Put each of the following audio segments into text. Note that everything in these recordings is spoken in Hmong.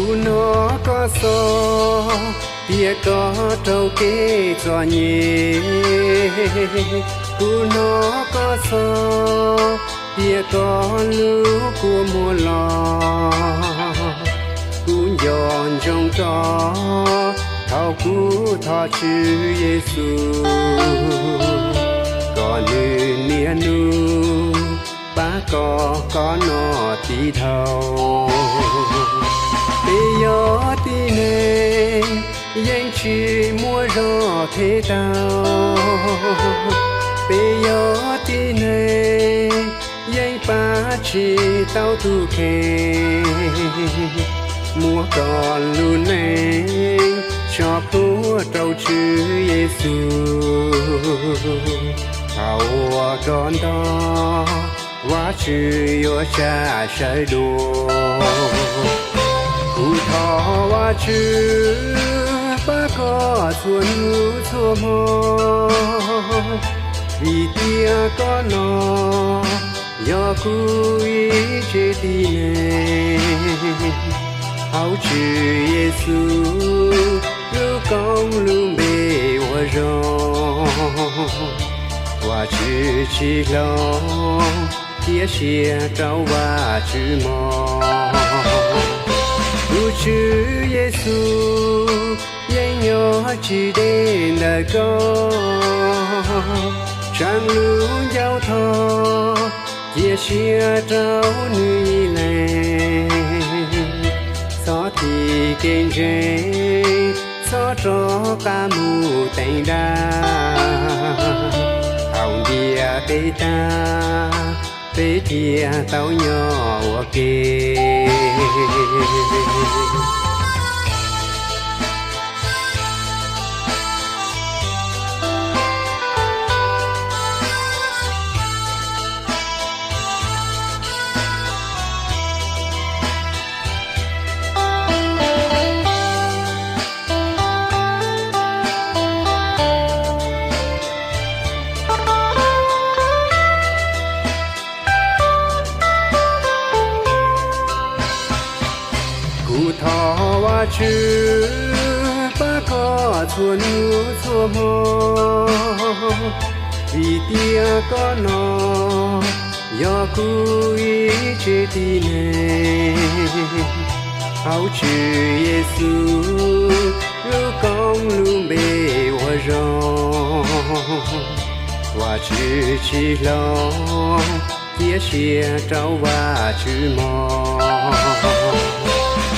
Kuv hnov koj xov, tias koj raug kev txom nyem. Kuv hnov koj xov, tias koj lub kua muag los. Kuv nco ntsoov koj, thaum kuv thov Tswv Yexus, kom nws niaj hnub pab koj, koj noj tib dhau. Peb yog tib neeg, yeej tsis muaj zog them tau. Peb yog tib neeg, yeej pab tsis tau tus kheej. Muab koj lub neej tso plhuav rau Tswv Yexus. Thaum uas koj ntog, Vajtswv yuav tsa sawv dua. Kuv thov Vajtswv pab koj txhua hnub txhua hmo, vim tias koj no yog kuv ib tse tib neeg. Hauv Tswv Yexus lub koob lub npe uas zoo, Vajtswv tsis hloov, cia siab rau Vajtswv mog. Tus Tswv Yexus yeej nyob tsis deb ntawm koj, tsaws lub ncauj thov, cia siab rau nws ib leeg. Txhob thim kev ntseeg, txhob rov qab mus teev dab. Thaum ntiaj teb tag, peb thiaj tau nyob ua ke. Kuv thov Vajtswv pab koj txhua hnub txhua hmo, vim tias koj no yog kuv ib tse tib neeg. Hauv Tswv Yexus lub koob lub npe uas zoo, Vajtswv tsis hloov, cia siab rau Vajtswv mog.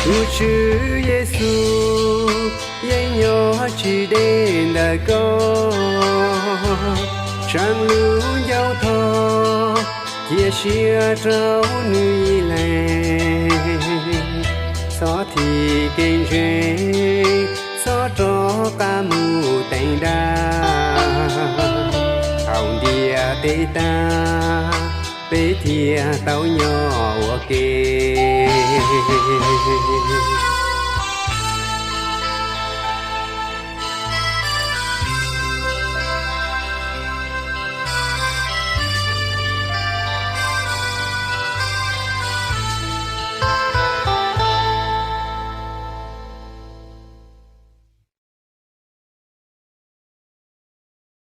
Tus Tswv Yexus yeej nyob tsis deb ntawm koj, tsaws lub ncauj thov, cia siab rau nws ib leeg. Txhob thim kev ntseeg, txhob rov qab mus teev dab. Thaum ntiaj teb tag, peb thiaj tau nyob ua ke.